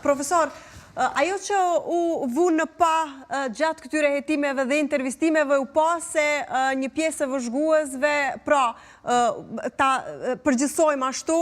Profesor, ajo që u vu në pah gjatë këtyre hetimeve dhe intervistimeve u pa se një pjesë e vëzhguesve, pra ta përgjithësojmë ashtu,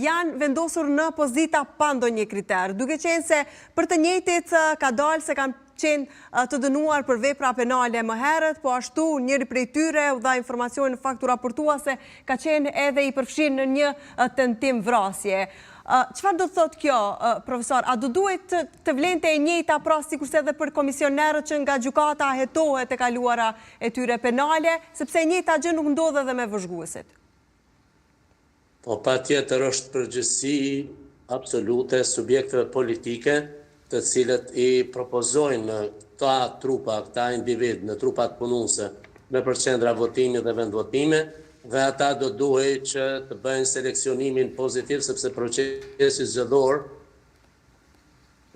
janë vendosur në pozita pa ndonjë kriter, duke qenë se për të njëjtit ka dalë se kanë qenë të dënuar për vepra penale më herët, po ashtu njëri prej tyre u dha informacion në fakt u raportua se ka qenë edhe i përfshirë në një tentim vrasje. Çfarë do të thotë kjo, profesor? A do duhet të vlente e njëjta pra sikurse edhe për komisionerët që nga gjykata hetohet e kaluara e tyre penale, sepse e njëjta gjë nuk ndodh edhe me vëzhguesit? Po patjetër është përgjegjësi absolute e subjekteve politike të cilët i propozojnë këta trupa, këta individë në trupat punuese nëpër qendra votimi dhe vendvotime dhe ata do duhej që të bëjnë seleksionimin pozitiv sepse procesi zgjedhor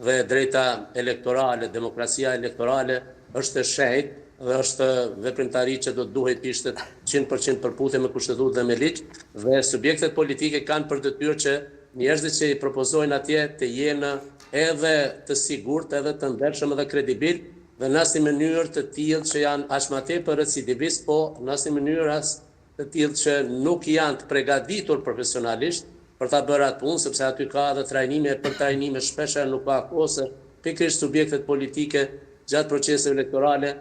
dhe e drejta elektorale, demokracia elektorale është e shenjtë dhe është veprimtari që do të duhej të ishte 100% përputhje me kushtetutë dhe me ligj dhe subjektet politike kanë për detyrë që njerëzit që i propozojnë atje të jenë edhe të sigurt, edhe të ndershëm edhe kredibil dhe në asnjë mënyrë të tillë që janë aq ma tepër recidivistë, po në asnjë mënyrë as të tillë që nuk janë të pregaditur profesionalisht për ta bërë atë punë, sepse aty ka edhe trajnime e për trajnime shpeshherë nuk ka kohë se pikërisht subjektet politike gjatë proceseve elektorale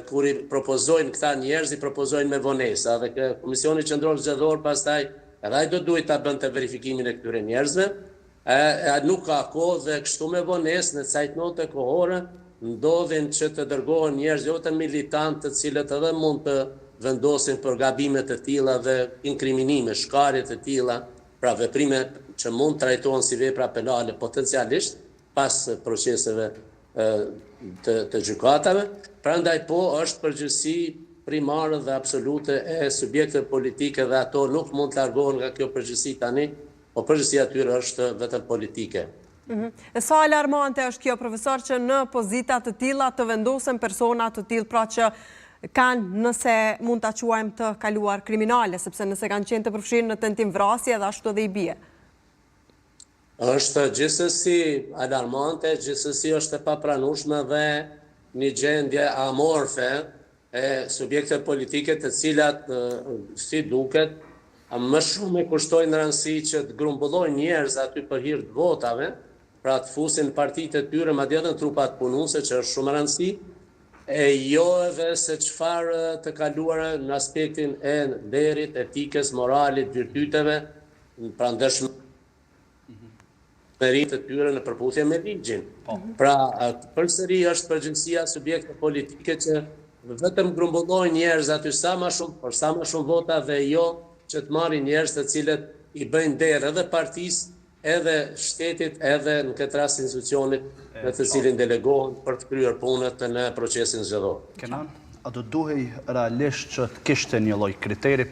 kur i propozojnë këta njerëz i propozojnë me vonesa dhe Komisioni Qendror Zgjedhor pastaj edhe ai do duhej ta bënte verifikimin e këtyre njerëzve E, e nuk ka kohë dhe kështu me vonesë në cajtnote kohore ndodhin që të dërgohen njerëz jo vetëm militantë të cilët edhe mund të vendosin për gabime të tilla dhe inkriminime, shkarje të tilla, pra veprime që mund të trajtohen si vepra penale potencialisht pas proceseve të, të gjykatave, prandaj po është përgjegjësi primare dhe absolute e subjekteve politike dhe ato nuk mund të largohen nga kjo përgjegjësi tani, Po përgjegjësia e tyre është vetëm politike. Mhm. E sa alarmante është kjo, profesor, që në pozita të tilla të vendosen persona të tillë, pra që kanë nëse mund ta quajmë të kaluar kriminale, sepse nëse kanë qenë të përfshirë në tentim vrasje edhe ashtu edhe i bie. Është gjithsesi alarmante, gjithsesi është e papranueshme dhe një gjendje amorfe e subjekteve politike të cilat si duket më shumë i kushtojnë rëndësi që të grumbullojnë njerëz aty për hir të votave, pra të fusin partitë e tyre, madje edhe në trupat punuese që është shumë rëndësi, e jo edhe se çfarë të kaluara në aspektin e nderit, etikës, moralit, virtyteve, pra ndershmërinë të tyre në përputhje me ligjin. Po. Pra, përsëri është përgjegjësia e subjekteve politike që vetëm grumbullojnë njerëz aty sa më shumë, por sa më shumë vota dhe jo që të marrin njerëz të cilët i bëjnë nder edhe partisë, edhe shtetit, edhe në këtë rast institucionit në të cilin delegohen për të kryer punët në procesin zgjedhor. Kenan, a do duhej realisht që të kishte një lloj kriteri?